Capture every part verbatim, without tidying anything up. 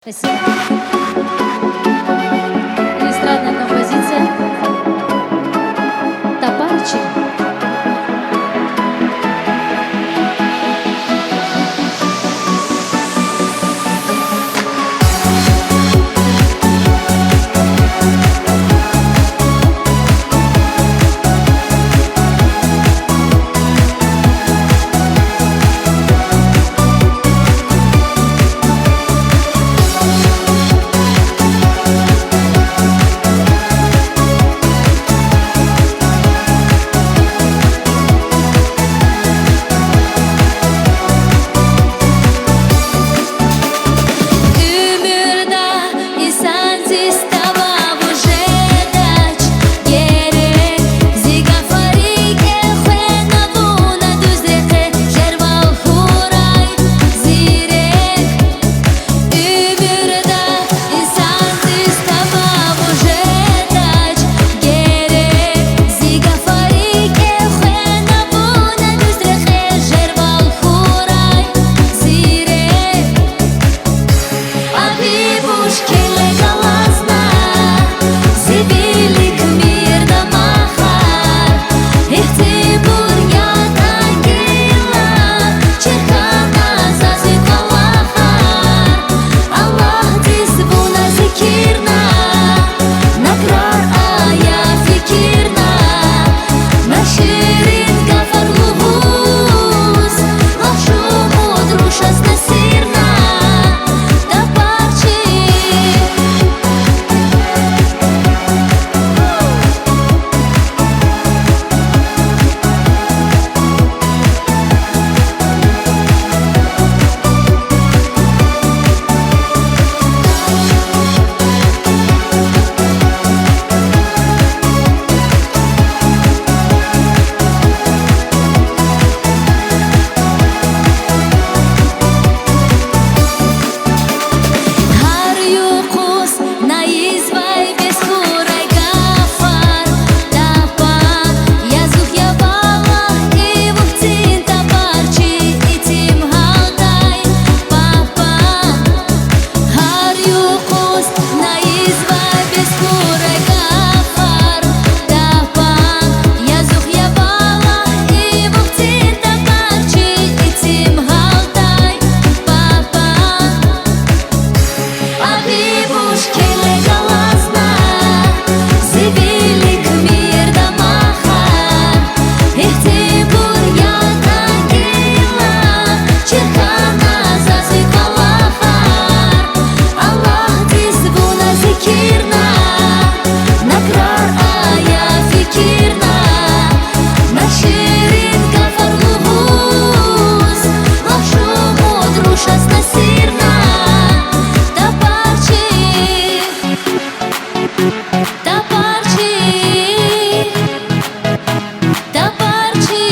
Спасибо. Эстрадная композиция «Тапарчи». Уьмуьрда инсандиз тава вуж жедач, герек зи гафари кӀевена вуна дуьз рекье жервал хьурай, зирек. Уьмуьрда инсандиз тава вуж жедач, герек зи гафари кӀевена вуна дуьз рекье жервал хьурай, зирек. Аби буш келе галазна, зи вилик мийир дамахар, ихтибур ятӀан гила, чир хьана заз и кӀвалахар. Аллагьдиз вуна зикирна, на крар ая фикирна, на ширин гафар лугьуз, лагь шумуд рушаз тасирна, тапарчи. Гьар юкъуз на ийизвай бес хьурай гафар, тапа, язух я валлагь, и вухтин тапарчи, итим гьалдай папа. Гьар юкъуз на ийизвай бес хьурай гафар, тапа, язух я валлагь, и вухтин тапарчи, итим гьалдай папа. Аби буш келе галазна, зи вилик мийир дамахар, ихтибур ятӀан гила, чир хьана заз и кӀвалахар. Аллагьдиз вуна зикирна, на крар ая фикирна, на ширин гафар лугьуз, лагь шумуд рушаз тасирна, тапарчи, тапарчи, тапарчи.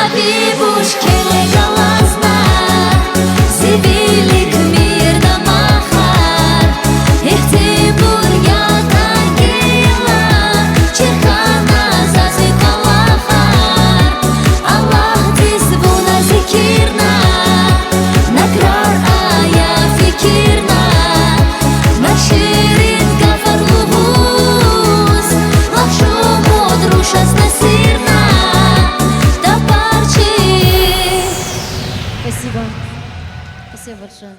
Аби буш келе галазна, зи вилик мийир дамахар, ихтибур ятӀан гила, чир хьана заз и кӀвалахар. Аллагьдиз вуна зикирна, на крар ая фикирна, на ширин гафар лугьуз, лагь шумуд рушаз тасирна, тапарчи. Спасибо. Спасибо большое.